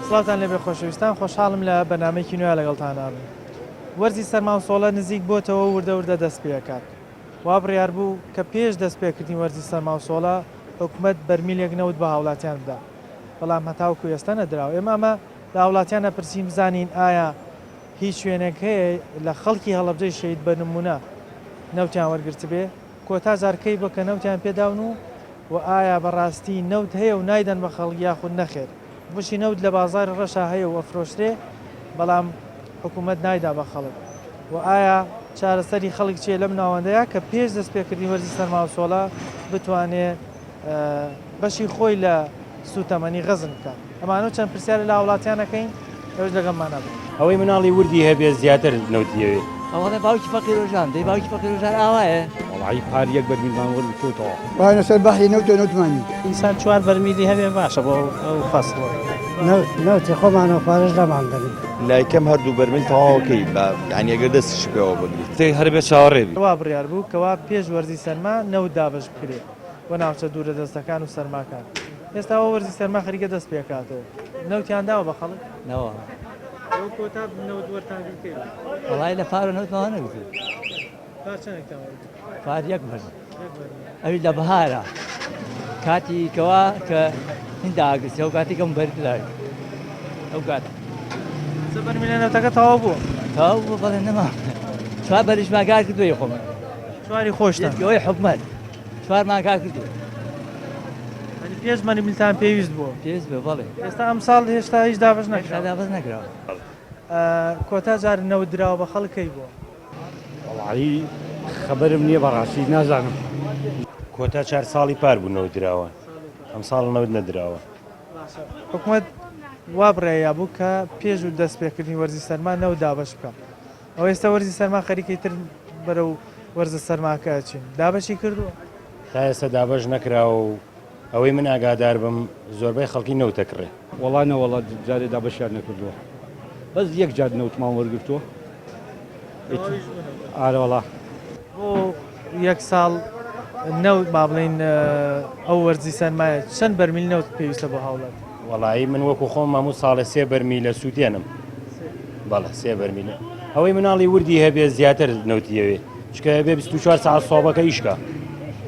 سڵاوتان لێبێ خۆشەویستان خۆشحاڵم لە بەرنامەیەکی نوێ لەگەڵتان ئەبم. وەرزی سەرماوسۆڵە نزیک بۆتەوە و وردە وردە دەست پێکات. وا بڕیار بوو کە پێش دەست پێکردنی وەرزی سەرماوسۆڵە حکومەت بەرمیلێک نەوت بە هاوڵاتیان بدا بەڵام هەتاوەکو ئێستا نەدراوە. ئێمە ئەمە لە هاوڵاتیان ئەپرسین بزانین ئایا هیچ شوێنێک هەیە لە خەڵکی هەڵەبجەی شەهید بە نمونە نەوتیان وەرگرتبێ؟ کۆتا جار کەی بوە کە نەوتیان پێداون و وە ئایا بەڕاستی نەوت هەیە و نایدەن بە خەڵک یاخود نەخێر؟ بۆچی نەوت لە بازاڕی ڕەشا هەیە و ئەفرۆشرێ بەڵام حکومەت نایدا بە خەڵک؟ وە ئایا چارەسەری خەڵک چیە لەم ناوەندەیا کە پێش دەستپێکردنی وەرزی سەرماوسۆڵە بتوانێ بەشی خۆی لە سوتەمەنی غەزن بکات؟ ئەمانە و چەند پرسیارێ لە هاوڵاتیان ئەکەین ئێوەش لەگەڵمانا بن. ئەوەی مناڵی وردی هەبێ زیاتر نەوتی ئەوێ. ئەوەڵێ باوکی فەقیر هەژان دەی باوکی فەقیر هەژار ئاوایە. وەڵایی پار یەک بەرمیلمان وەرگرتووە تەواو. ڕاینە سەر بەحری نەوتە نەوتمان نیە. ئینسان چوار بەرمیلی هەبێ باشە بۆ ئەو فەسڵە. نەوت نەوتی خۆمانە و پارەش نەمان دەنێ. لای کەم هەردوو بەرمیل تەواوەکەی بە یانی ئەگەر دەستیشی پێوە بگریت. هەر بێ چاوەڕێ بی. وا بڕیار بوو کەوا پێش وەرزی سەرما نەوت دابەش بکرێ بۆ ناوچە دوورە دەستەکان و سەرماکان. ئێستا وا وەرزی سەرما خەریکە دەست پێکاتەوە. نەوتیان داوە بە خەڵک؟ نەوەڵا. ئێوە کۆتا نەوت وەرتان گرت کەی بوو؟ وەڵایی لە پارە نەوتمان وەرنەگرتووە. پار چەندێکتان وەرگرت؟ پار یەک بەرمیل. ئەوی لە بەهارە کاتی کەوا کە هیندا ئاگرسی ئەو کاتی کەم بەرد لای ئەو کات. سە بەرمیلە نەوتەکە تەواو بوو؟ تەواو بوو بەڵێ نەما. چوار بەریشمان کار کردووە خۆمان. چواری خۆشتان؟ ئەوەی حکومەت. چوارمان کار کردووە. یانی پێش مەرمیلتان پێویست بووە؟ پێویست بووە بەڵێ. ئێستا ئەمساڵ هێشتا هیچ دابەش نەکراوە؟ هێشتا دابەش نەکراوە. کۆتا جار نەوت دراوە بە خەڵک کەی بووە؟ وەڵایی خەبەرم نییە بەڕاستی نازانم. کۆتا چار ساڵی پار بوو نەوت دراوە ئەمساڵ نەوت نەدراوە. باشە حکومەت وا بڕیاریابوو کە پێش دەستپێکردنی وەرزی سەرما نەوت دابەش بکا. ئەوە ئێستا وەرزی سەرما خەریکەی تر بەرەو وەرزە سەرماکە ئەچین دابەشی کردووە؟ تا ئێستا دابەش نەکراوە و ئەوەی من ئاگادار بم زۆربەی خەڵکی نەوت ئەکڕێ. وەڵا نەوەڵا جارێ دابەشیان نەکردووە بەس یەک جار نەوتمان وەرگرتووە ئارە وەڵا. بۆ یەک ساڵ نەوت با بڵێین ئەو وەرزی سەرمایە چەند بەرمیل نەوت پێویستە بۆ هاوڵاتی؟ وەڵایی من وەکو خۆم هەموو ساڵێ سێ بەرمیلە سووتێنم بەڵێ سێ بەرمیلە ئەوەی مناڵی وردی هەبێ زیاتر نەوتی ئەوێ چکە هەبێ 24 ساعت سۆبەکە ئیشکە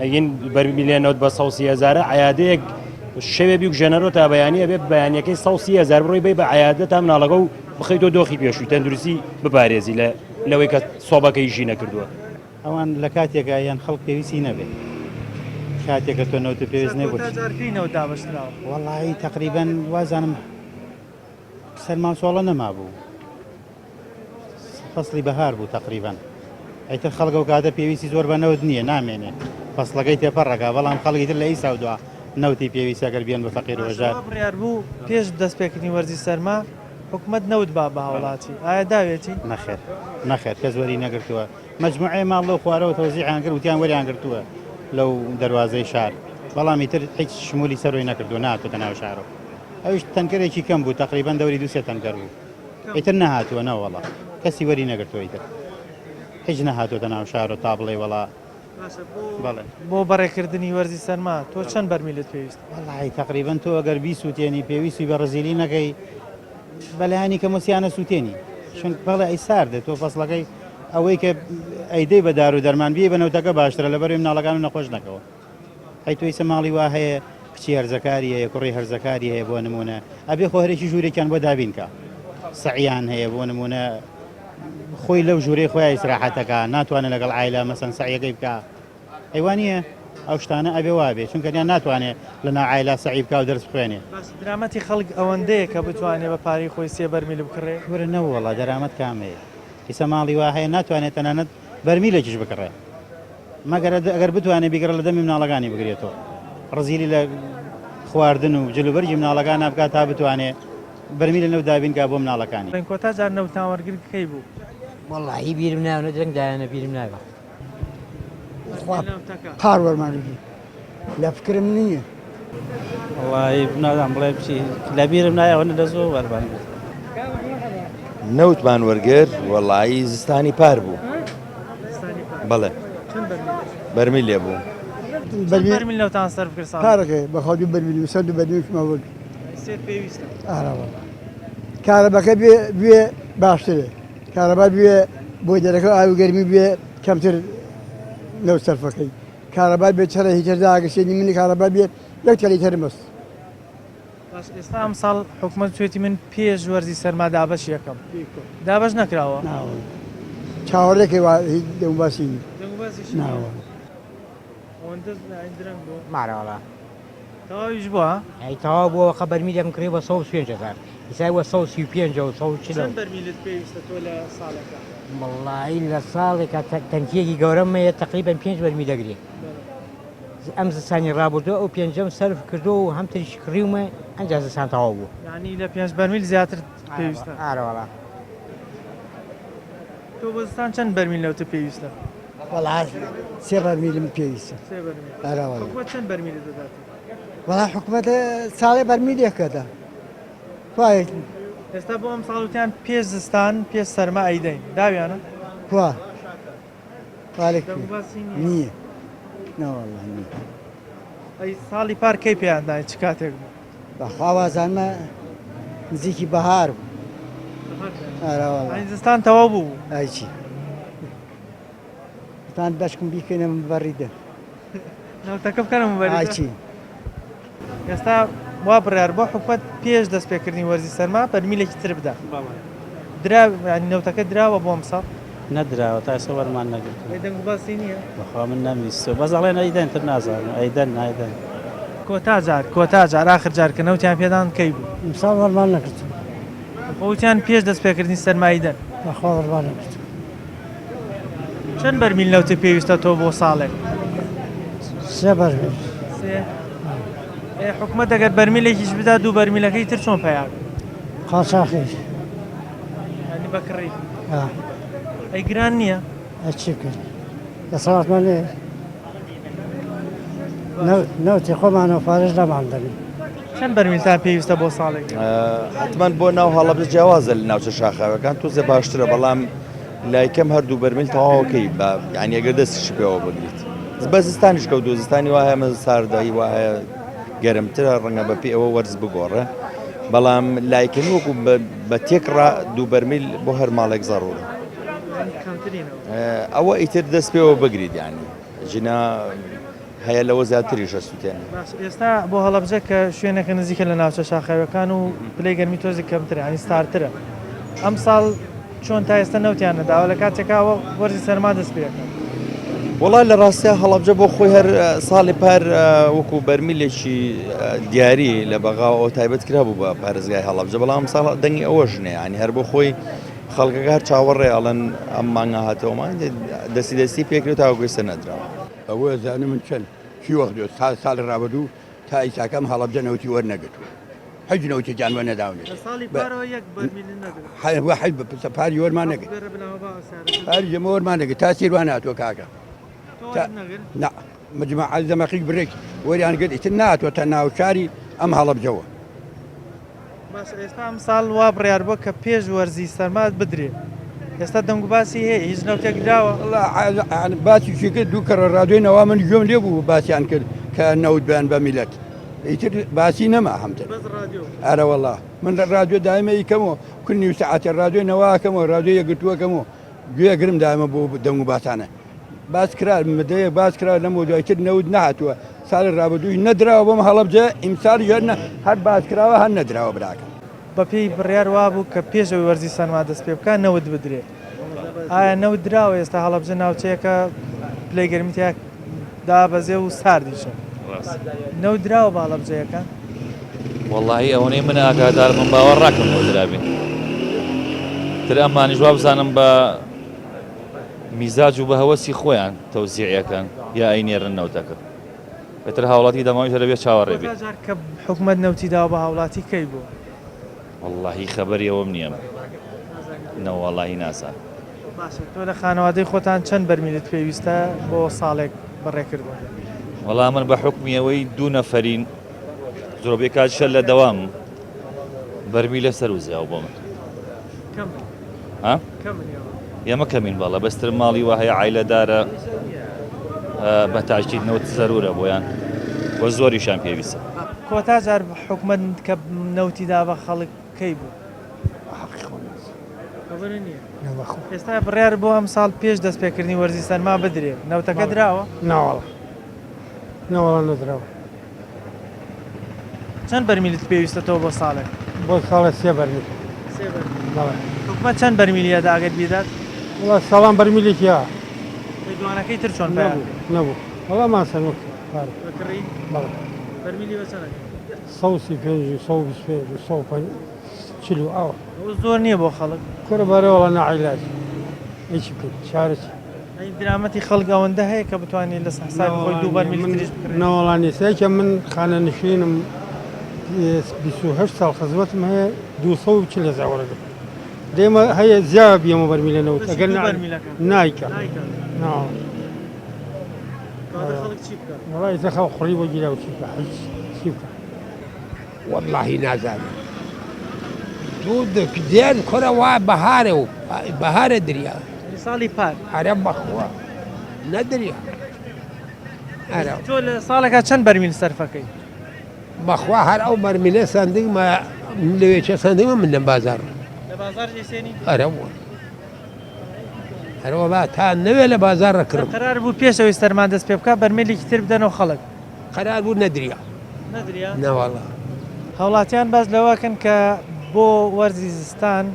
ئەگین بەرمیلێ نەوت بە 130 هزارە عیادەیەک شەوێ بیگژێنەرۆ تا بەیانی ئەبێ بەیانەکەی 130 هزار بڕۆی بی بە عیادە تا مناڵەکە و بخەیتەوە دۆخی پێشووی تەندروستی بپارێزی لە لەوەی کە سۆبەکە ئیشی نەکردووە. ئەوان لە کاتێکا یان خەڵک پێویستی نەبێ کاتێکە تۆ نەوتت پێویست نەبێ کۆتا جار کەی نەوت دابەش کراوە؟ وەڵایی تەقریبەن وازانم سەرماوسۆڵە نەمابوو فەسڵی بەهار بوو تەقریبەن ئیتر خەڵک ئەو کاتە پێویستی زۆر بە نەوت نییە نامێنێ فەسڵەکەی تێپەڕەکە بەڵام خەڵکی تر لە ئیسا و دوا نەوتی پێویستە گەر بیەن بە فەقیر و هەژار. باشە وا بڕیار بوو پێش دەستپێکردنی وەرزی سەرما حکومەت نەوت با بە هاوڵاتی ئایا داوێتی؟ نەخێر نەخێر کەس وەری نەگرتووە مەجموعەی ماڵ لەو خوارەوە تەوزیعیان کرد وتیان وەریان گرتووە لەو دەروازەی شار بەڵام ئیتر هیچ شمولی سەرۆی نەکردووە نەهاتۆتە ناو شارەوە ئەویش تەنکەرێکی کەم بوو تەقریبەن دەوری دوو سێ تەنکەر بوو ئیتر نەهاتووە نەوەڵا کەسی وەری نەگرتووە ئیتر هیچ نەهاتۆتە ناو شارەوە تا بڵێ وەڵا باشە بۆ بەڵێ. بۆ بەڕێکردنی وەرزی سەرما تۆ چەند بەرمیلت پێویستە؟ وەڵاهی تەقریبەن تۆ ئەگەر بیسوتێنی پێویستی بە ڕزیلی نەکەی بەلایەنی کەمەوە سیانە سوتێنی چون بەڵێ ئەی ساردە تۆ فەسڵەکەی ئەوەی کە ئەیدەی بە دار و دەرمان بیەی بە نەوتەکە باشترە لەبەرەوەی مناڵەکان و نەخۆش نەکەوە ئەی تۆ ئیسە ماڵی وا هەیە کچی هەرزەکاری هەیە کوڕی هەرزەکاری هەیە بۆ نمونە ئەبێ خۆ هەرێکی ژوورێکیان بۆ دابین کە سەعیان هەیە بۆ نمونە خۆی لەو ژوورەی خۆیان ئیسراحەتەکە ناتوانێت لەگەڵ عایلە مەسەن سەعیەکەی بکە ئەی وا نییە ئەو شتانە ئەبێ وابێ چونکە نیان ناتوانێت لە ناو عایلە سەعی بکا و دەرس بخوێنێ. باس درامەتی خەڵک ئەوەندەیە کە بتوانێ بە پارەی خۆی سێ بەرمیل بکڕێ؟ کورە نەوەڵا دەرامەت کامەیە ئیسە ماڵی وا هەیە ناتوانێت تەنانەت بەرمیلێکیش بکڕێ مەگەر ئەگەر بتوانێت بیگڕێ لە دەمی مناڵەکانی بگرێتەوە ڕزیلی لە خواردن و جلوبەرگی مناڵەکان بکات تا بتوانێت بەرمیلە نەوت دابین کا بۆ مناڵەکانی. کۆتا جار نەوتان وەرگرت کەی بوو؟ وەڵاهی بیرم نایە درەنگ دایانە بیرم نایە. خوا پار وەرمان گرت لە فکرم نییە. وەڵاهی نازانم بڵێم چی لە بیرم نایە ئەوەنە لە زۆر وەرمان گرت. نەوتمان وەرگرت وەڵایی زستانی پار بوو بەڵێ بەرمیل لێ بوو. بەرمیل نەوتان سەرف کرد ساڵ؟ پارەکەی بەخوا دوو بەرمیل و سەر دوو بەرمیلمان وەرگرت. سێت پێویستە؟ ئارە وەڵا. کارەبەکە بێ بێ باشترێ کارەبا بێ بۆ دەرەکە ئاوی گەرمی بێ کەمتر لەو سەرفەکەی کارەبا بێ چەرە هیتەر داگەسێنی منی کارەبا بێ یەک تەلی تەرم بەس. باش ئێستا ئەمساڵ حکومەت وتوێتی من پێش وەرزی سەرما دابەش یەکەم دابەش نەکراوە؟ چاوەڕێکەی وا هیچ دەنگوباسی نییە. دەنگوباسیش نییە؟ ئەوەندە درەنگ بوو؟ مارەوەڵا. تەواویش بووە؟ ئەی تەواو بووە قە بەرمیلێکم کڕی بە 125 هەزار ئیسای وە 135 و 140 چەند بەرمیلت پێویستە تۆ لە ساڵێکا؟ وەڵایی لە ساڵێکا تەنکیەکی گەورەم هەیە تەقریبەن پێنج بەرمیل دەگرێ ئەم زستانی ڕابردوو ئەو پێنجەم سەرف کردو و هەم تریش کڕیومە ئەنجا زستان تەواو بوو. یانی لە پێنج بەرمیل زیاتر پێویستە؟ ئارە وەڵا. تۆ بۆ زستان چەند بەرمیل نەوتت پێویستە؟ وەڵا سێ بەرمیلم پێویستە. سێ بەرمیل. ئارە وەڵا. حکومەت چەند بەرمیلت دەداتێ؟ وەڵا حکومەت ساڵێ بەرمیلێک ئەدا. کوا ئێستا بۆ ئەمساڵ وتیان پێش زستان پێش سەرما ئەیدەین داویانە؟ کوا؟ نییە نەوەڵا نییە. ئەی ساڵی پار کەی پێیان داین چ کاتێک بوو؟ بەخوا وازانمە نزیکی بەهار بوو. ئەی زستان تەواو بوو؟ ئەی چی؟ تان بەشکم بیکەنە مبەڕیدە. نەوتەکە بکەنە مبەریدە؟ ئای چی؟ ئێستا وا بڕیار بۆ حکومەت پێش دەستپێکردنی وەرزی سەرما بەرمیلێکی تر بدا درا یانی نەوتەکە دراوە بۆ ئەمساڵ؟ نەدراوە تا ئێستا وەرمان نەگرتووە. ئەی دەنگ و باسی نییە؟ بەخوا من نەمبیستووە بەس ئەڵێن ئەیدەن تر نازانم ئەیدەن نایدەن. کۆتا جار کۆتا جار ئاخر جار کە نەوتیان پێدان کەی بوو؟ ئەمساڵ وەرمان نەگرتووە. خۆ وتیان پێش دەستپێکردنی سەرما ئەیدەن. بەخوا وەرمان نەگرتووە. چەند بەرمیل نەوتت پێویستە تۆ بۆ ساڵێک؟ سێ بەرمیل. سێ؟ ئێ حکومەت ئەگەر بەرمیلێکیش بدا دوو بەرمیلەکەی تر چۆن پەیا بێ؟ قاچاخی. یانی بە کڕی؟ ئەی گران نییە؟ ئەی چی بکەین؟ دەسەڵاتمان نییە. نەوتی خۆمان و پارەش نەمان دەنێ. چەند بەرمیلتان پێویستە بۆ ساڵێک؟ حتمما بۆ ناو هەڵەبجە جیاوازە لە ناوچە شاخاوەکان تۆزێ باشترە بەڵام لای کەم هەردوو بەرمیل تەواوەکەی بە یعنی ئەگەر دەستیشی پێوە بگریت بە زستانیش کەوتووە زستانی وا هەیە ساردە هی وا هەیە گەرمترە ڕەنگە بە پێی ئەوە وەرز بگۆڕێ بەڵام لای کەمی وەکو بە تێکڕا دوو بەرمیل بۆ هەر ماڵێک زەڕوورە ئەوە ئیتر دەست پێوە بگریت یعنی ژنا هەیە لەوە زیاتریش ئەسوتێنێ. باشە ئێستا بۆ هەڵەبجە کە شوێنێکە نزیکە لە ناوچە شاخاویەکان و پلەی گەرمی تۆزێک کەمترە یانی ساردترە ئەمساڵ چۆن تا ئێستا نەوتیان نەداوە لە کاتێکا وەرزی سەرما دەست پێ ئەکات؟ وەڵا لە ڕاستیا هەڵەبجە بۆ خۆی هەر ساڵی پار وەکو بەرمیلێکی دیاری لە بەغاوە ئەو تایبەت کرابوو بە پارێزگای هەڵەبجە بەڵام ئەمساڵ دەنگی ئەوەش نییە یانی هەر بۆ خۆی خەڵکەکە هەر چاوەڕێ ئەڵێن ئەم مانگە هاتەوەمان دەستی دەستی پێکرێت تاوەکو ئێستا نەدراوە. ئەوە ئەزانم من چەند چی وەخت دۆ سال ساڵی ڕابردوو تا ئیساکە ئەم هەڵەبجە نەوتی وەرنەگرتووە حیچ نەوتێکیان وە نەداونێت لە ساڵی پارەوە یەک بەرمیل نەدرا. حە- وە حیچ بە پاری وەرمان نەگرت گەرە بناوە با ئەسارە. پاری جەمە وەرمان نەگرت تا سیروان هاتووە کاکە تۆ تا وەرت نەگرت؟ نا مجمع زەمەقیک برێک وەریان گرت ئیتر ناتوە تا ناوچاری ئەم هەڵەبجەوە. باشە ئێستا ئەمساڵ وا بڕیار بووە کە پێش وەرزی سەرما بدرێ ئێستا دەنگوباسی هەیە هیچ نەوتێک دراوە؟ باسیشی کرد دوو کەڕە ڕادیۆی نەوا من گوێم لێ بوو باسیان کرد کە نەوت بەیان بە میلەت ئیتر باسی نەما هەمتر ئەرە وەڵا من لە ڕادیۆ دایمە ئیکەمەوە کل نیو سەعاتێ ڕادیۆی نەواکەمەوە ڕادیۆ یەکگرتووەکەمەوە گوێ گرم دایمە بۆ دەنگ و باسانە باس کرا مدەیەک باس کرا لەمەوە دوایتر نەوت نەهاتووە ساڵی ڕابردووی نەدراوە بۆم هەڵەبجە ئیمساڵیش هەر نە هەر باس کراوە هەر نەدراوە براکەم. بەپێی بڕیار وابوو کە پێش ئەوەی وەرزی سەرما دەست پێ بکات نەوت بدرێ ئایا نەوت دراوە ئێستا هەڵەبجە ناوچەیەکە پلەی گەرمی تیا دابەزێ و ساردیشە نەوت دراوە بە هەڵەبجەیەکان؟ وەڵاهی ئەوەنەی من ئاگادار بم باوەڕ ناکەم نەوت درابێ تر ئەمانیش وابزانم بە میزاج و بە هەوەسی خۆیان تەوزیعی ئەکەن یا ئەینێرن نەوتەکە ئیتر هاوڵاتی دەماویش هەر ئەبێ چاوەڕێ بێ. کۆتا جار کە حکومەت نەوتی داوە بە هاوڵاتی کەی بووە؟ وەڵاهی خەبەری ئەوەم نییە من. نەوەڵاهی نازانم. باشە تۆ لە خانەوادەی خۆتان چەند بەرمیلت پێویستە بۆ ساڵێک بەڕێکردن؟ وەڵا من بە حوکمی ئەوەی دوو نەفەرین زۆربەی کات شەر لە دەوامم بەرمیلە سەر و زیاو بۆ من. کەمن. ها؟ ئێمە کەمین بەڵێ بەستر ماڵی وا هەیە عایلەدارە بە تاکید نەوت زەرورە بۆیان و زۆریشان پێویستە. کۆتا جار حکومەت کە نەوتی دا بە خەڵک کەی بوو؟ خەبەرت نییە؟ ئێستا بڕیار بۆ ئەمساڵ پێش دەستپێکردنی وەرزی سەرما بدرێ، نەوتەکە دراوە؟ ناوەڵا نەوەڵا نەدراوە. چەند بەرمیلت پێویستە تۆ بۆ ساڵێک؟ بۆ ساڵێ سێ بەرمیل. سێ بەرمیل. بەڵێ. حکومەت چەند بەرمیلی ئەدا ئەگەر بیدات؟ وەڵا ساڵان بەرمیلێکی یا. ئەی دوانەکەی تر چۆن پەیا نەبوو نەبوو. وەڵا مان سەن وەک پارە. بە کڕین؟ بەڵێ. بەرمیلی بە چەند ئەکڕی؟ 135 و 125 و 140 و ئاوا. ئەوە زۆر نییە بۆ خەڵک؟ کورە بەرێ وەڵا ناعیلاج. ئەی چی بکەین چارە چی؟ ئەی درامەتی خەڵک ئەوەندە هەیە کە بتوانێت لەسەر حسابی خۆی دوو بەرمیل تریش بکڕێت؟ نەوەڵا نیست یەکە من خانەنشینم 28 ساڵ خزمەتم هەیە 240 هەزار وەرەگرم دێمە هەیە زیاد بیەمە بەرمیلە نەوت ئەگەر نایکە وەڵا ئیتر خەڵک خوڕی بۆ گیرا و چی بکا هیچ چی بکا. وەڵاهی نازانم دوو دێن کورە وا بەهارە و بەهارە دریا ساڵی پار ئەرە بەخوا نەدریا ئەرە تۆ لە ساڵێکا چەند بەرمیل سەرفەکەی بەخوا هەر ئەو بەرمیلە سندگمە لەوێ چە سندگمە من لەم بازار لە بازار جێسێنی ئەرە وە هەروەڵا تا نەوێ لە بازار ڕکڕم قرار بوو پێشەوەی سەرمان دەست پێ بکە بەرمیلێکی تر بدەنەوە خەڵک قەرار بوو نەدریا. نەدریا؟ نەوەڵا. هاوڵاتیان باس لەوەکەن کە بۆ وەرزی زستان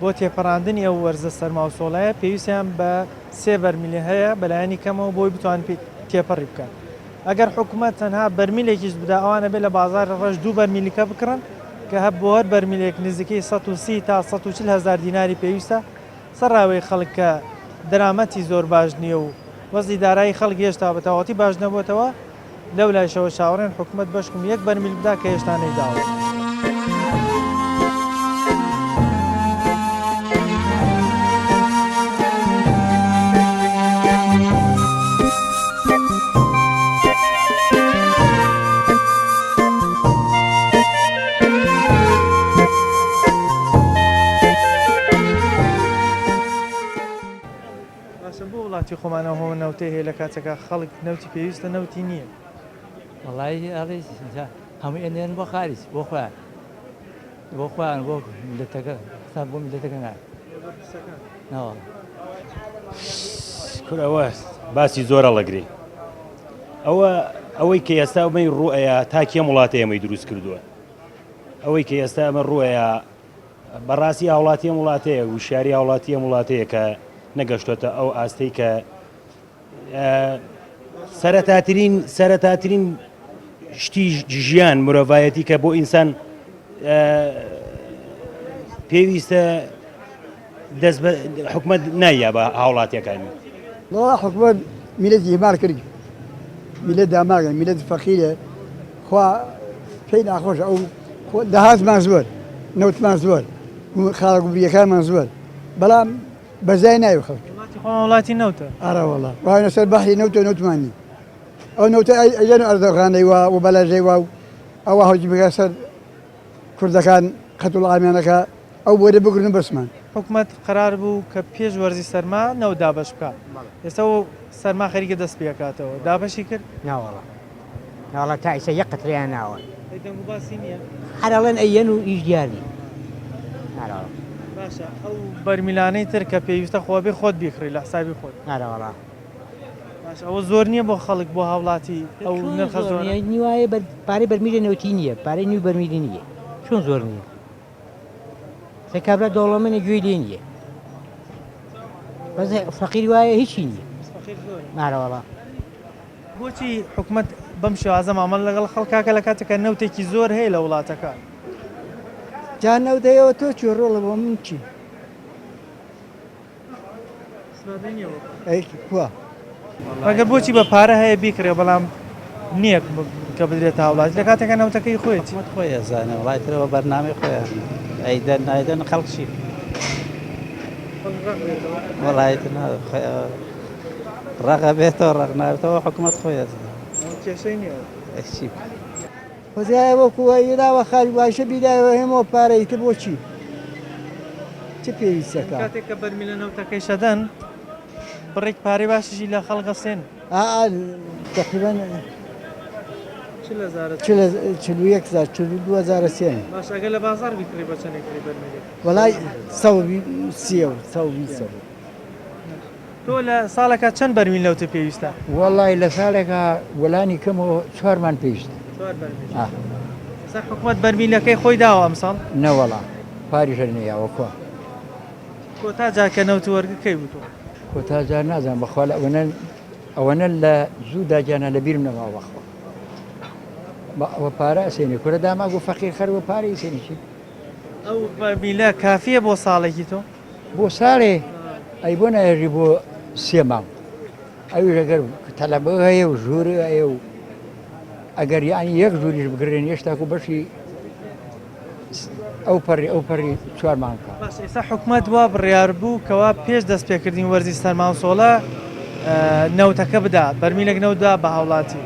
بۆ تێپەڕاندنی ئەو وەرزە سەرما و سۆڵەیە پێویستیان بە سێ بەرمیل هەیە بەلایەنی کەمەوە بۆی بتوان تێپەڕی بکەن ئەگەر حکومەت تەنها بەرمیلێکیش بدا ئەوان ئەبێ لە بازاڕی ڕەش دوو بەرمیلکە بکڕن کە هە بۆ هەر بەرمیلێک نزیکەی 130 تا 140 هەزار دیناری پێویستە سەرڕای خەڵک کە دەرامەتی زۆر باش نییە و وەزعی دارایی خەڵک هێشتا بە تەواوەتی باش نەبووەتەوە، لەولایشەوە چاوەڕێن حکومەت بەشکم یەک بەرمیل بدا کە هێشتا نەیداوە. باشە بۆ وڵاتی خۆمان ئەو هەموو نەوتەی هەیە لە کاتێکا خەڵک نەوتی پێویستە نەوتی نییە؟ وەڵایی ئەڵێ هەمووی ئەنێرن بۆ خاریج بۆ خۆیان بۆ خۆیان بۆ میلەتەکە حساب بۆ میلەتەکە ناکەن نەوەڵا. کورە ئەوە باسی زۆر هەڵەگری ئەوە ئەوەی کە ئێستا ئەمەی ڕوئەیە تاکی ئەم وڵاتە ئێمەی دروست کردووە ئەوەی کە ئێستا ئەمە ڕوئەیە بەڕاستی هاوڵاتی ئەم وڵاتەیە وشیاری هاوڵاتی ئەم وڵاتەیە کە نەگەشتۆتە ئەو ئاستەی کە سەرەتاترین سەرەتاترین شتی ژیان مرۆڤایەتی کە بۆ ئینسان پێویستە دەست بە حکومت نایە بە هاوڵاتیەکانی. وەڵا حکومەت میلەت ئیهمال کرد میلەت داماگە میلەت فەقیرە خوا پێی ناخۆشە ئەو داهاتمان زۆر نەوتمان زۆر خاڵە گومریەکانمان زۆر بەڵام بەزای ناوی خەڵک وڵاتی خۆمان وڵاتی نەوتە. ئەرە وەڵا ڕاینە سەر بەحری نەوتە نەوتمان نی ئەو نەوتە ئەیەن ئەردۆغانەی وا و بەلەژەی وا و ئەوە هەوجی بکە سەر کوردەکان قەتڵ عامیانەکە ئەو بۆرە بگرن و بەسمان. حکومەت قەرار بوو کە پێش وەرزی سەرما نەوت دابەش بکا ئێستا سەرما خەریکە دەست پێکاتەوە دابەشی کرد؟ ناوەڵا ناوەڵا تا ئیستا یەک قەترەیان ناوە. ئەی دەنگ و باسی نییە؟ هەر ئەڵێن ئەیەن و ئیش دیار نییە. نارەوەڵا. باشە ئەو بەرمیلانەی تر کە پێویستە خۆ ئەبێ خۆت بیکڕی لە حسابی خۆت. نارەوەڵا. باشە ئەوە زۆر نییە بۆ خەڵک بۆ هاوڵاتی ئەو نرخە زۆرە؟ نیوایە پارەی بەرمیلە نەوتی نییە پارەی نیو بەرمیلی نییە چۆن زۆر نییە؟ سە کابرا دەوڵەمەنە گوێی لێ نییە بەس فەقیر وایە هیچی نییە نارەوەڵا. بۆچی حکومەت بەم شێوازە مامەڵە لەگەڵ خەڵکاکە لە کاتێکا نەوتێکی زۆر هەیە لە وڵاتەکە؟ جا نەوت هەیەوە تۆ چی ڕۆڵە بۆ من چی؟ ئەگەر بۆچی بە پارە هەیە بیکڕێ بەڵام نییە کە بدرێتە هاوڵاتی لە کاتێکا نەوتەکەی خۆیەتی. حکومەت خۆی ئەزانێ وڵای ترەوە بەرنامەی خۆیان ئەیدەن نایدەن خەڵک چی وڵای تر ڕەغە بێتەوە ڕەغ نابێتەوە حکومەت خۆی ئەزانێ کێشەی نییە چی خۆزیایە وەکو وایراوە خالی وایشە بیدایەوە هێمەوە پارە ئیتر بۆ چی چ پێویستەکە کاتێک کە بەرمیلە نەوتەکەیش ئەدەن بڕێک پارەی باشیشی لە خەڵک ئەسێنن. ئا تقریبا 41 هزار 42 هزار سێن. باشە ئەگەر لە بازاڕ بیکڕی بە چەند ئەیکڕی بەرمیلێک؟ وەڵای 130 و 120. تۆ لە ساڵێکا چەند بەرمیل نەوتت پێویستە؟ وەڵای لە ساڵێکا وەلانی کەمەوە چوارمان پێویستە. چوار بەرمیل. ئێستا حکومەت بەرمیلەکەی خۆی داوە ئەمساڵ؟ نەوەڵا پاریش هەر نەیاوە کوا. کۆتا جار کە نەوت وەرگرت کەی بوو تۆ؟ کۆتا جار نازانم بەخوا لە ئەوەنە ئەوەنە لە زوو داگیانە لە بیرم نەماوە بەخوا. بە ئەوە پارە ئەسێنێ کورە داماگ و فەقیر خەر وە پارە ئیسێنی چی؟ ئەو بەرمیلە کافیە بۆ ساڵێکی تۆ؟ بۆ ساڵێ ئەی بۆ نایەژی بۆ سێ مانگ ئەویش ئەگەر تەلەبە هەیە و ژوور هەیە و ئەگەر یانی یەک ژووریش بگرێن هێشتاکو بەشی ئەو پەڕی ئەو پەڕی چوار مانگ بکا. باشە ئێستا حکومەت وا بڕیار بوو کەوا پێش دەست پێکردنی وەرزی سەرما و سۆڵە نەوتەکە بدا بەرمیلێک نەوت دا بە هاوڵاتی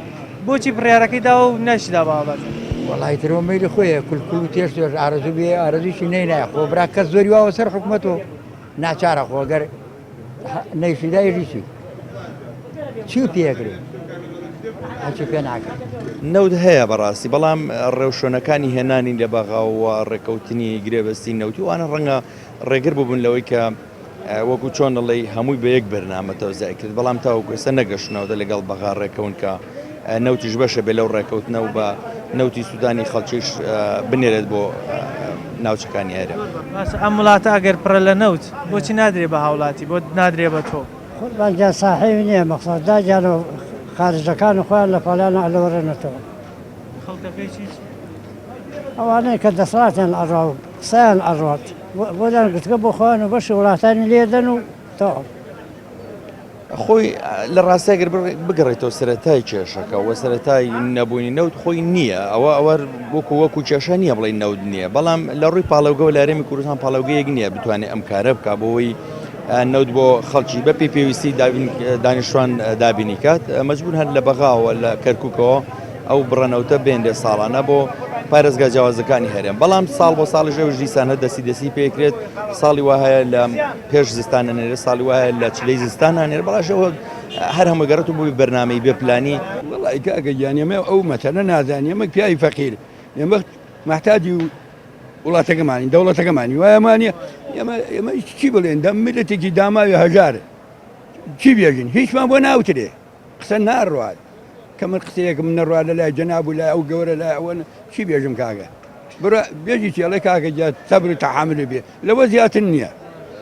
بۆچی بڕیارەکەی داوە و نەشی دا بە هاوڵاتی؟ وەڵای تر ئەوە مەیلی خۆیە کول کول و تێش تێش ئارەزوو بێ ئارەزوویشی نەینایە خۆ برا کەس زۆری واوە سەر حکومەت و ناچارە خۆ گەر نەیشیدا ئێژی چی چی پێکرێ هەچی پێ ناکرێ. نەوت هەیە بەڕاستی بەڵام ڕێوشوێنەکانی هێنانی لە بەغا و ڕێکەوتنی گرێبەستی نەوتی وانە ڕەنگە ڕێگر ببن لەوەی کە وەکو چۆن دەڵێی هەمووی بە یەک بەرنامە تەوزیع کرد بەڵام تاوەکو ئێستا نەگەشتنەوە لەگەڵ بەغا ڕێکەون کە نەوتیش بەشە بێ لەو ڕێکەوتنە و بە نەوتی سوودانی خەڵکیش بنێرێت بۆ ناوچەکانی هەرێم. باشە ئەم وڵاتە ئەگەر پڕە لە نەوت بۆچی نادرێ بە هاوڵاتی بۆ نادرێ بە تۆ؟ قوربان گیان ساحێبی نیە مەقسەد داگیان و خارجەکان و خۆیان لە پاڵیان ئەلەوەڕێنێتەوە. خەڵکەکەی چی؟ ئەوانەی کە دەسەڵاتیان ئەڕوا و قسەیان ئەڕوات بۆیان گرتگە بۆ خۆیان و بەشی وڵاتانی لێدەن و تەواو. خۆی لە ڕاستیا گەر بگەڕێتەوە سەرەتای کێشەکە و سەرەتای نەبوونی نەوت خۆی نییە ئەوە ئەوە وەکو وەکو کێشە نییە بڵێ نەوت نییە بەڵام لە ڕووی پاڵەوگەوە لە هەرێمی کوردستان پاڵەوگەیەک نییە بتوانێت ئەم کارە بکە بۆی نەوت بۆ خەڵکی بە پێی پێویستی دانیشتوان دابینی کات مەجبور هەر لە بەغاوە لە کەرکووکەوە ئەو بڕە نەوتە بێنرێت ساڵانە بۆ پارێزگا جیاوازەکانی هەرێم بەڵام ساڵ بۆ ساڵیش ئەوش دیسان هەر دەستی دەستی پێکرێت ساڵی وا هەیە لە پێش زستان نەنێرێت ساڵی وا هەیە لە چلەی زستان نانێرێت بەڵاش ئەوە هەر هەموو گەڕێت و بۆی بەرنامەی بێ پلانی. وەڵی کاکە گیان ئێمە ئەو مەسەلە نازانین ئێمە پیاوی فەقیر ئێمە مەحتاجی وڵاتەکەمانین دەوڵەتەکەمانی وایە مانە ئێمە ئێمە چی بڵێن دەم میلەتێکی داماوی هەژار چی بێژین هیچمان بۆ ناوترێ قسە ناڕوات کە من قسەیەکم نەڕوا لە لای جەناب و لای ئەو گەورە لای ئەوە چی بێژم کاکە بڕە بێژی چی ئەڵێ کاکە گیان سەبر و تەحەمول بێ لەوە زیاتر نییە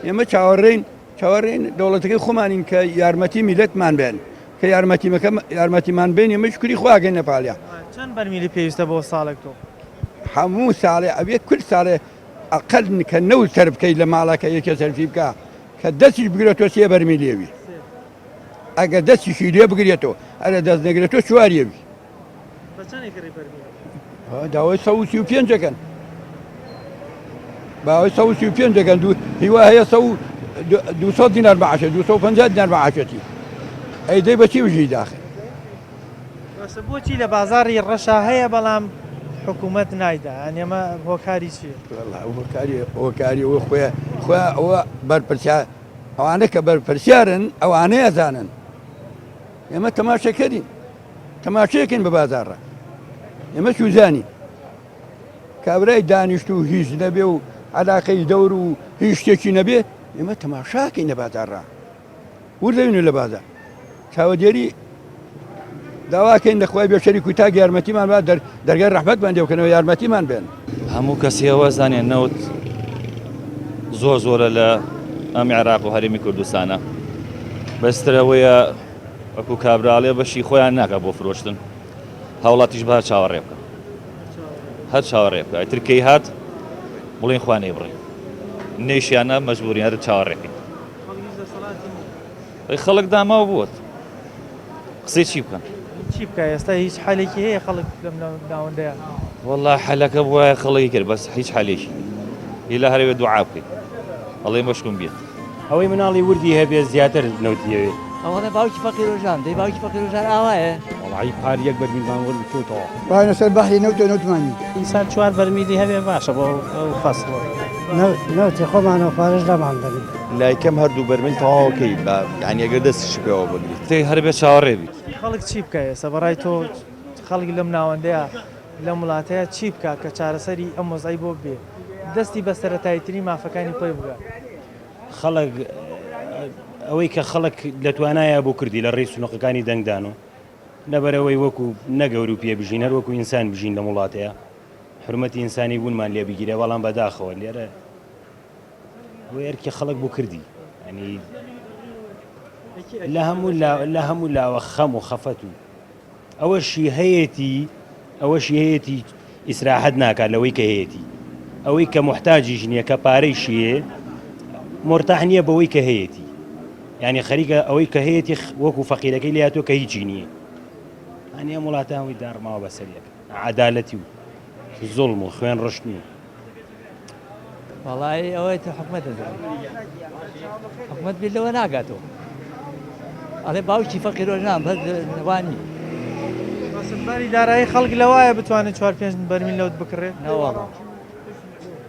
ئێمە چاوەڕێین چاوەڕێین دەوڵەتەکەی خۆمانین کە یارمەتی میلەتمان بێن کە یارمەتیمەکە یارمەتیمان بێن ئێمە شکری خواگەین لە پاڵیا چەند بەرمیلی پێویستە بۆ ساڵێک تۆ؟ هەموو ساڵێ ئەبێ کل ساڵێ ئەقەل کە نەوت سەرف بکەیت لە ماڵەکە یەکێ سەرفی بکە کە دەستیش بگرێت تۆ سێ بەرمیل لێوی ئەگەر دەستیشی لێ بگرێتەوە ئەرە دەست نەگرێتەوە چواریەوی داوای 135 دەکەن باوەی 135 دەکەن دوو هیوا هەیە 200 دینار بەعاشە 250 دینار بەعاشەتی ئەی دەی بەچی بژی داخل باشە بۆچی لە بازاڕی ڕەشا هەیە بەڵام حکوومەت نایدا یانی ئەمە هۆکاری چییە؟ هۆکاری هۆکاری ئەوە خۆیان خۆیان ئەوە بەرپرسیار ئەوانە کە بەرپرسیارن ئەوانەی ئەزانن ئێمە تەماشەکەرین تەماشەیەکەین بە بازاڕە ئێمە چوزانی کابرای دانیشت و هیچ نەبێ و علاقەی دەور و هیچ شتێکی نەبێ ئێمە تەماشاکەین لە بازاڕە وردەوین لە بازار چاوەدێری داواکەین لە خوای بێ شەریک و تاک یارمەتیمان با دەرگای ڕەحمەتمان لێ بکەنەوە یارمەتیمان بێن. هەموو کەسی ئەوە زانێ نەوت زۆر زۆرە لە ئەم عێراق و هەرێمی کوردستانە بەسترەوەیە وەکو کابراڵێ بەشی خۆیان ناکە بۆ فرۆشتن هاوڵاتیش بە چاوەڕێ بکە هەر چاوەڕێ بکە ئیتر کەی هات بڵێن خوا نەیبڕێ نەیشیانە مەجبورین هەر چاوەڕێکەین ئەی خەڵک داماو بووەت قسەی چی بکەن؟ چی بکە ئێستا هیچ حەلێکی هەیە خەڵک لەم ناوەندەیە؟ وەڵا حەلەکە بوایە خەڵکی کرد بەس هیچ حەلێکی ئیلا هەرەوێ دوعا بکەیت ئەڵێ مەشکم بێت. ئەوەی مناڵی وردی هەبێ زیاتر نەوتی ئەوێ. ئەوەڵێ باوکی فەقیر و ژان دەی باوکی فەقیر و ژان ئاوایە. وەڵایی پار یەک بەرمیلمان وەرگرتۆتەوە. ڕاینە سەر بەحری نەوتێ نەوتمان نیە. ئینسان چوار بەرمیلی هەبێ باشە بۆ ئەو فەسڵە. نەوتی خۆمان و پارەش لەمان دەنێ. لای کەم هەردوو بەرمیل تەواوەکەی بە یانی ئەگەر دەستیشی پێوە بگریت. هەر بێ چاوەڕێ بیت. خەڵک چی بکا ئێستا بەڕای تۆ؟ خەڵک لەم ناوەندەیە لەم وڵاتەیە چی بکا کە چارەسەری ئەم وەزعەی بۆ ببێ دەستی بە سەرەتاییترین مافەکانی خۆی بگا؟ خەڵک ئەوەی کە خەڵک لە توانایە بۆ کردی لە ڕێی سنوقەکانی دەنگدان و لەبەرئەوەی وەکو نەک ئەوروپیە بژین هەر وەکو ئینسان بژین لەم وڵاتەیە حورمەتی ئینسانی بوونمان لێ بگیرێ بەڵام بەداخەوە لێرە ئەوەی ئەرکی خەڵک بۆ کردی ینی لە هەموو لە هەموو لاوە خەم و خەفەت و ئەوەشی هەیەتی ئەوەشی هەیەتی ئیسراحەت ناکات لەوەی کە هەیەتی ئەوەی کە محتاجیش نییە کە پارەیشی هەیە مۆرتاح نییە بەوەی کە هەیەتی یعنی خەریکە ئەوەی کە هەیەتی وەکو فەقیرەکەی لاتۆ کە هیچی نییە ئەنی ئەم وڵاتە هەمووی داڕماوە بەسەریەک عەدالەتی و زوڵم و خوێن ڕشتن و وەڵایی ئەوەی تر حکومەت دەزانێت حکومەت بیر لەوە ناگاتەوە ئەڵێ باوکی فەقیرۆژان بەس وانی باری دارایی خەڵک لەوایە بتوانێت چوار پێنج بەرمیل نەوت بکڕێت نەوەڵا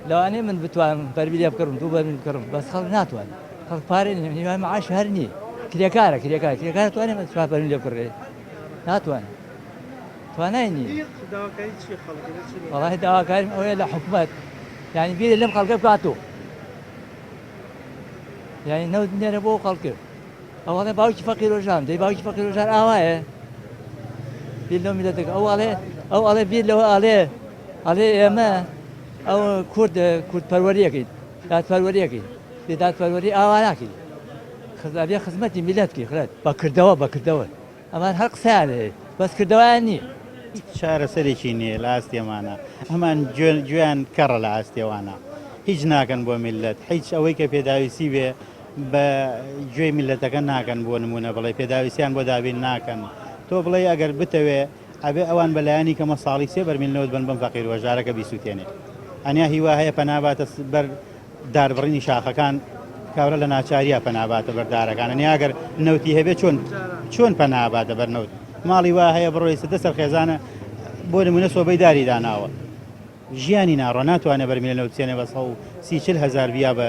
لەوانەیە من بتوانم بەرمیلێ بکڕم دوو بەرمیل بکڕم بەس خەڵک ناتوانێت خەڵک پارە نییە هیوای معاش هەر نییە کرێکارە کرێکار کرێکار توانێت چوار بەرمیل بکڕێت ناتوانێت توانای نییە. داواکاری چیە خەڵک ئەبێ چی بکات؟ وەڵاهی داواکاریم ئەوەیە لە حکومەت یانی بیرێ لەم خەڵکە بکاتەوە یانی نەوت بنێرە بۆ خەڵکە ئەو ئەڵێ باوکی فەقیرۆژان دەی باوکی فەقیرۆژان ئاوایە بیر لەو میلەتەکە ئەو ئەڵێ ئەو ئەڵێ بیر لەوە ئەڵێ ئەڵێ ئێمە ئەو کورد کورد پەروەریەکەین دادپەروەریەکەین بێ دادپەروەری ئاوا ناکەین خزابێ خزمەتی میلەت بکەی خرەت بەکردەوە بەکردەوە ئەمان هەر قسەیان هەیە بەس کردەوەیان نییە. هیچ چارەسەرێکی نییە لە ئاستی ئەمانە ئەمان گوێیان کەڕە لە ئاستی ئەوانە هیچ ناکەن بۆ میللەت هیچ ئەوەی کە پێداویستی بێ بە گوێی میللەتەکە ناکەن بۆ نمونە بڵێ پێداویستیان بۆ دابین ناکەن تۆ بڵێ ئەگەر بتەوێ ئەبێ ئەوان بەلایەنی کەمە ساڵی سێ بەرمیل نەوت بن بەم فەقیر وەژارەکە بیسووتێنێ ئەنیا هیوا هەیە پەناباتە بەر داربڕینی شاخەکان کابرا لە ناچاریا پەنا باتە بەر دارەکان ئەنی ئەگەر نەوتی هەبێ چۆن چۆن پەنا باتە بەر نەوت ماڵی وا هەیە بڕۆی سدە سەر خێزانە بۆ نمونە سۆبەی داری داناوە ژیانی ناڕۆ ناتوانێت بەرمیلە نەوت بچێنێ بە 130 هزار بیا بە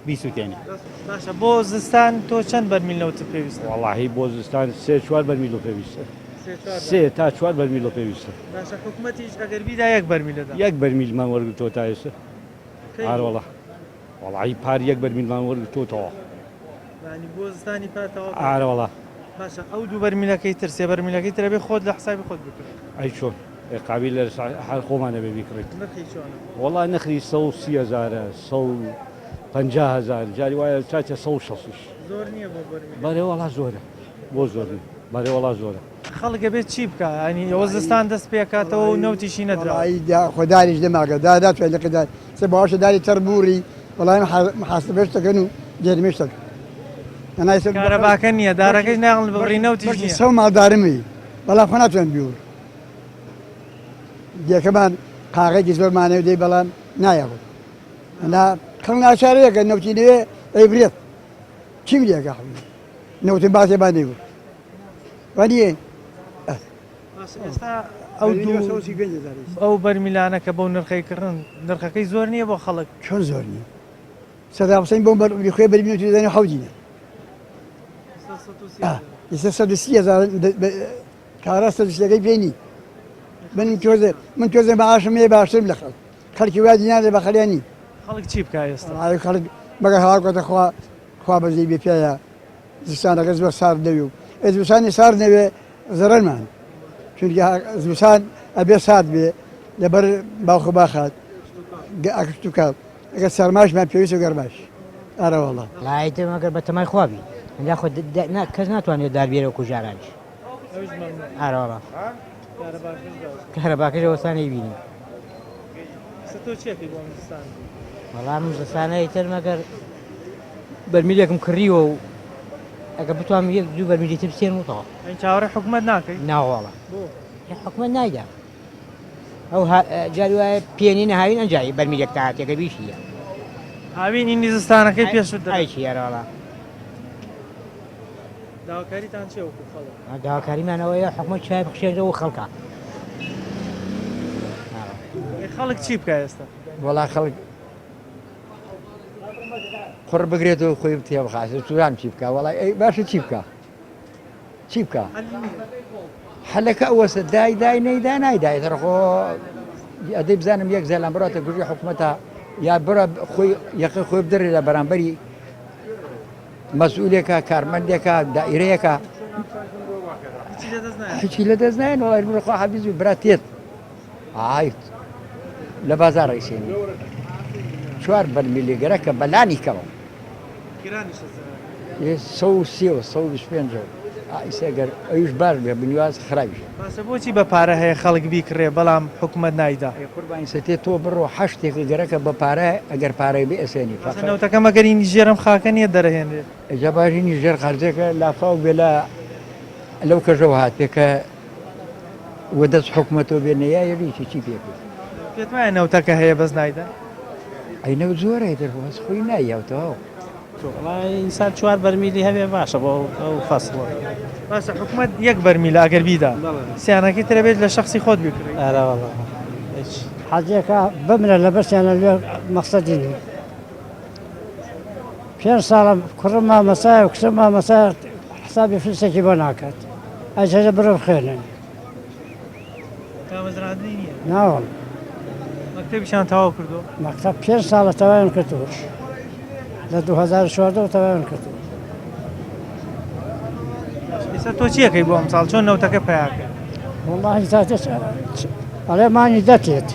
بیسووتێنێ. باشە بۆ زستان تۆ چەند بەرمیل نەوتت پێویستە؟ وەڵاهی بۆ زستان سێ چوار بەرمیلۆ پێویستە. سێ تا چوار بەرمیلۆ پێویستە. باشە حکومەتیش ئەگەر بیدا یەک بەرمیل دەدا. یەک بەرمیلمان وەرگرتووە تا ئێستا. ئارۆڵە وەڵی پار یەک بەرمیلمان وەرگرتووەتەوە. یانی بۆ زستانی پار تەواو کردووە؟ ئارە وەڵا. باشە ئەو دوو بەرمیلەکەی تر سێ بەرمیلەکەی تر ئەبێ خۆت لە حسابی خۆت بکڕی؟ ئەی چۆن؟ ئێ قابیل لە هەر خۆمان ئەبێ بیکڕین. نرخی چۆنە؟ وەڵا نرخی 130 هەزارە، 150 هەزار، جاری وایە چاتە 160یش. زۆر نییە بۆ بەرمیلێک؟ بەرێ وەڵا زۆرە. بۆ زۆر نییە؟ بەرێ وەڵا زۆرە. خەڵک ئەبێت چی بکا یانی ئەوە زستان دەست پێکاتەوە و نەوتیشی نەدراوە. وەڵایی دا خۆ داریش نەماگە دا ناتوانێت لقی دار سێ باشە داری تەڕ بوڕی وەڵایی محاسبەش دەکەن و گەرمێش دەکەن ئەنای سەر کارەباکە نییە دارەکەش ناڵن ببڕی نەوتیش بەشی نییە. سەو ماڵدارم هەیە بەڵام خۆ ناتوانم بیوڕ دێکەمان قاغێکی زۆرمان هەیە دەی بەڵام نایەڵن ئەنا خەڵک ناچارەیە کە نەوتی نەوێ ئەیبرێت چیم لێکە حەبیبی نەوتم باسێ با نەیبڕ وانیە ئێستا ئەو دوو ئەو بەرمیلانە کە بەو نرخەی کڕن نرخەکەی زۆر نییە بۆ خەڵک چۆن زۆر نییە سەدام حوسین بۆ بەرمیلی خوێ بەرمیل دەنێ حەوت دینار ئێستا 130 هەزار کارا سەد سیەکەی پێ نی من تۆزێ من تۆزێ معاشم هەیە باشترم لە خەڵک خەڵکی وا دینار لە بەخەلیان نی خەڵک چی بکا ئێستا خەڵک مەگەر هەواکۆتە خوا خوا بەزەی بێ پیایا زستانەکە زۆر سارد نەوێ و ئێ زستانی سارد نەوێ زەرەرمان چونکە زستان ئەبێ سارد بێ لەبەر باخ و باخات ئەکشتوکاڵ ئەگەر سەرماشمان پێویستە گەرماش ئارەوەڵا لایتم ئەگەر بە تەمای خوا بی یاخۆ کەس ناتوانێت دار بێرە و کوژارانیش ئارەوەڵا کارەباکەش ئەوەسا نەیبینی تۆ چیەکەی بۆ ئەم زستانە؟ وەڵا من زستانە ئیتر مەگەر بەرمیلێکم کڕیوە و ئەگەر بتوانم یەک دوو بەرمیلی تر بسێنم و تەواو. ئەی چاوەڕێی حکومەت ناکەی؟ ناوەڵا حکومەت نایدا ئەو جاری وایە پێنی نەهاوین ئەنجا بەرمیلێک تا هاتێکە بیشیە. هاوین ئینی زستانەکەی پێشوت دەبێت. ئەی چی ئەرەوەڵا. داواکاریتان چیە وەکو خەڵک؟ داواکاریمان ئەوەیە حکومەت چای بخشێنێتەوە خەڵکە. خەڵک چی بکا ئێستا؟ وەڵا خەڵک قوڕ بگرێتەوە خۆی تێ بخات سووران چی بکا وەڵای ئەی باشە چی بکا چی بکا؟ حەلەکە ئەوەسە دای دای نەیدا نایدا ئیتر خۆ ئەدەی بزانم یەک زەلام بڕاتە گوژی حکومەتە یا بڕە خۆی یەقە خۆی بدرێ لە بەرامبەری مەسئولێکە کارمەندێکە دائیرەیەکە هیچی لە دەست نایەن وڵای بڕ خوا حەفیز برا تێت ئایت لە بازاڕ ئەیسێنی چوار بەرمیلی گەرەکە بەلانی کەمەوە 130 و 125 ئیسە گەر ئەویش باش بێ بنیواز خراپیشە. باشە بۆچی بە پارە هەیە خەڵک بیکڕێ بەڵام حکومەت نایدا؟ ئەی قوربانی سەتێ تۆ بڕۆ حەشتێکە گەرەکە بە پارە ئەگەر پارەی بێ ئەسێنی باشە نەوتەکە مەگەر هینی ژێر ئەم خاکە نیە دەرەهێنرێت؟ ئەجا باش هینی ژێر قەرزێکە لافاو بێ لە لەو کەژەوە هاتبێ کە وە دەست حکومەتەوە بێ نەیە یەکی چی پێ بێ. پێت وایە نەوتەکە هەیە بەس نایدەن؟ ئەی نەوت زۆرە ئیتر بەس خۆی نایەوتەوە. وەڵای ئینسان چوار بەرمیلی هەبێ باشە بۆ ئەو فەسڵە. باشە حکومەت یەک بەرمیلە ئەگەر بیدا سیانەکەی ترە بێت لە شەخسی خۆت بیکڕی. ئەرە وەڵا هیچ. حەجێکە بمرە لە برسیانە لێ مەقسەدی نیە پێنج ساڵە کوڕم مامەسایە و کچم مامەسایە حسابی فلسێکی بۆ ناکات ئەجەرە بڕۆ بخوێنن. دامەزراندنی نییە؟ ناوەڵ. مەکتەبیشیان تەواو کردووە؟ مەکتەب پێنج ساڵە تەواویان کردووە لە 2014 تەواویان کردووە. ئێستا تۆ چیەکەی بۆ ئەمساڵ چۆن نەوتەکە پیا کرد؟ وەڵڵاهی تا ئەڵێ مانگی دە تێت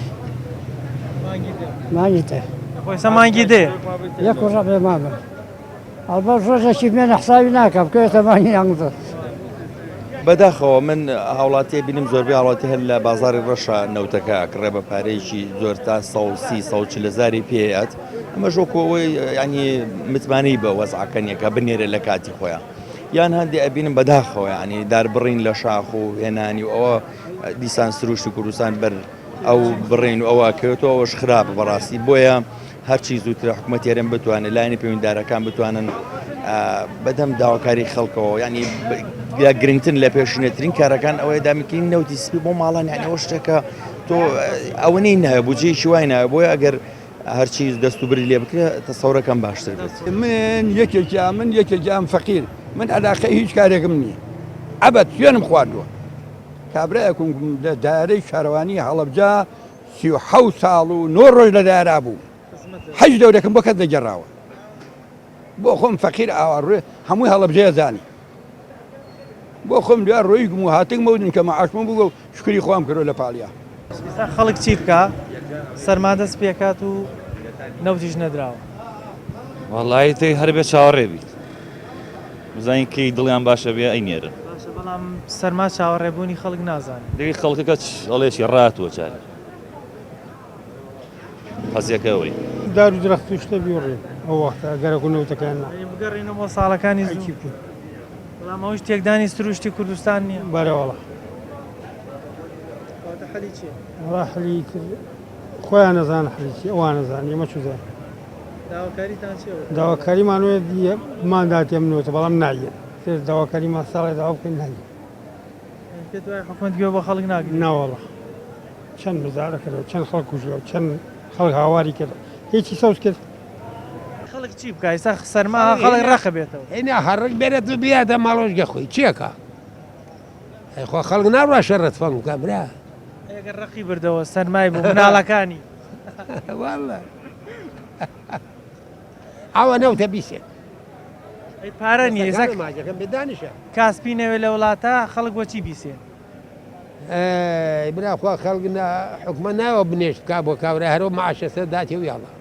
مانگی دە خۆ ئێستا مانگی دێ یەک و ڕەبێ مامە ئەڵبەت ڕۆژێکی بمێنە حسابی ناکا بکەوێتە مانگی یانزە. بەداخەوە من هاوڵاتیە بینم زۆربەی هاوڵاتی هەر لە بازاری ڕەشە نەوتەکە ئەکڕێ بە پارەیەکی زۆر تا 130 140 هەزاری پێیات ئەمەش وەکو ئەوەی ینی متمانەی بە وەزعەکە نییە کە بنێرێ لە کاتی خۆیان یان هەندێ ئەبینم بەداخەوە ینی داربڕین لە شاخ و هێنانی و ئەوە دیسان سروشتی کوردستان بەر ئەو بڕین و ئەوە کەوێتەوە ئەوەش خراپە بەڕاستی بۆیە هەرچی زووترە حکومەتی هەرێم بتوانێت لایەنی پەیوەندیدارەکان بتوانن بەدەم داواکاری خەڵکەوە ینی یا گرنگتر لە پێشینەترین کارەکان ئەوەیە دامیکردنی نەوتی سپی بۆ ماڵان یعنی ئەوە شتێکە تۆ ئەوە نەی ناوێ بودجەیەکی وای ناوێ بۆیە ئەگەر هەرچی دەست و بری لێ بکرێت تەسەورەکەم باشتر بێت. من یەکێکیان من یەکێکیان فەقیر من عەلاقەی هیچ کارێکم نییە ئەبەد سوێنم خواردووە کابرایەکم لە دایرەی شارەوانی هەڵەبجە 37 ساڵ و نۆ ڕۆژ لە دایرا بووم حەج دەورێکم بۆ کەس نەگێڕاوە بۆ خۆم فەقیر ئاوا ڕێ هەمووی هەڵەبجەیە زانی بۆ خۆم دوای ڕۆیگم و هاتگمەوە دنکە مەعاشمە بوو و شکری خوام کردو لە پاڵیا. ئێستا خەڵک چی بکا سەرما دەست پێکات و نەوتیش نەدراوە. وەڵایی تێ هەر بێ چاوەڕێ بیت بزانین کەی دڵیان باشە بێ ئەی نێرن. باشە بەڵام سەرما چاوەڕێ بوونی خەڵک نازانێ. دەی خەڵکەکە ئەڵێ چی ڕاتووە جارێ قەزیەکە ئەوەی. دار و درەخت و شتە بیوڕین ئەو وەختە گەرەک و نەوتەکەیان نا. بگەڕێینەوە بۆ ساڵەکانی زوو. بەڵام ئەوەش تێکدانی سروشتی کوردستان نییە. بەرێ وەڵا. کەواتە حەلی چییە؟ وەڵا حەلی تر خۆیان ئەزانن حەلی چییە ئەوان ئەزانن ئێمە چوزانین. داواکاریتان چییە؟ داواکاریمان وەیە بمانداتێ منەوەتە بەڵام نایەن. تر داواکاریمان ساڵێ داوا بکەین نایەن. پێت وایە حکومەت گوێ بۆ خەڵک ناگرێت؟ ناوەڵا چەند مزارە کرد چەند خەڵک کوژرا چەند خەڵک هاواری کرد هیچی سەوز کرد. خەڵک چی بکا ئیستا سەرما خەڵک ڕەق بێتەوە. هینا هەڕک بێرێت و بیاتە ماڵۆشگە خۆی چیەکا ئەی خۆ خەڵک ناڕوا شەڕە تفەنگ بکا برا. ئەگەر ڕەقی بردەوە سەرمای بوو مناڵەکانی. واللە ئەوە نەوتە بیسێت. ئەی پارە نییە ئێستا ماجەکەم بێ دانیشە. کاسپی نەوێ لە وڵاتە خەڵک بۆ چی بیسێ؟ ئەی برا خوا خەڵک نا حکومە ناوە بنێشت بکا بۆ کابرا هەرو معاشە سەر داتێ و یاڵا.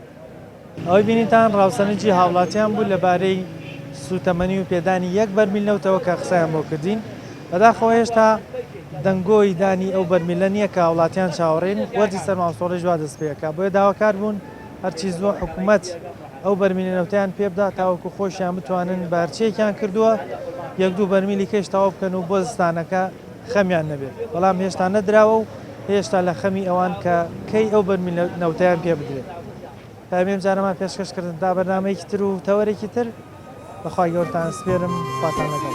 ئەوەی بینیتان ڕاوسەرنجی هاوڵاتیان بوو لەبارەی سوتەمەنی و پێدانی یەک بەرمیل نەوتەوە کە قسەیان بۆ کردین، بەداخەوە هێشتا دەنگۆی دانی ئەو بەرمیلە نییە کە هاوڵاتیان چاوەڕێن، وەرزی سەرماوسۆڵیش وا دەستپێکا، بۆیە داواکار بوون هەرچی زووە حکومەت ئەو بەرمیلە نەوتەیان پێبدا تاوەکو خۆشیان بتوانن بە هەرچیەکیان کردووە یەک دوو بەرمیلی کەش تەواو بکەن و بۆ زستانەکە خەمیان نەبێت، بەڵام هێشتا نەدراوە و هێشتا لە خەمی ئەوان کە کەی ئەو بەرمیلە نەوتەیان پێ بدرێت. پەیامی ئەم جارەمان پێشکەش کردن تا بەرنامەیەکی تر و تەوەرێکی تر بە خوای گەورەتان ئەسپێرم خواتان لەگەڵ.